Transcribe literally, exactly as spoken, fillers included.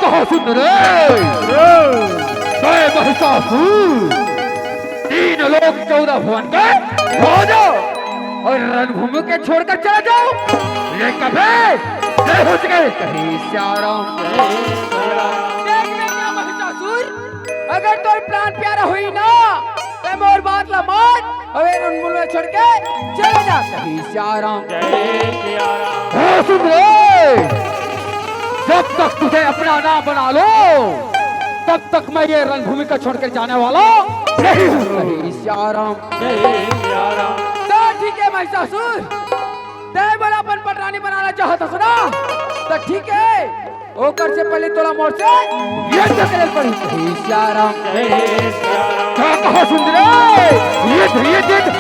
कहा सुन रे, जय महिषासुर, तीन लोक चौदह भुवन के राजा, और रणभूमि के छोड़कर चला जाओ। ये कभी नहीं हो सके। कही सियाराम। देख बेटा महिषासुर, अगर तोर प्राण प्यारा होई ना, ते मोर बात ला मान, अबे रणभूमि छोड़ के चले जा। कही सियाराम। जय सियाराम। हाँ, सुन रे, जब तक तुझे अपना ना बना लो, तब तक मैं ये रणभूमि को छोड़कर जाने वाला नहीं हूँ। कही सियाराम। जय सियाराम। तो ठीक है महिषासुर, ते बोला अपन पटरानी बनाना चाहत हस ना, तो ठीक है, ओकर से पहले तोला मोर से युद्ध करे पड़ी। कही सियाराम। जय सियाराम। क्या कहा सुन रे? युद्ध, युद्ध, युद्ध।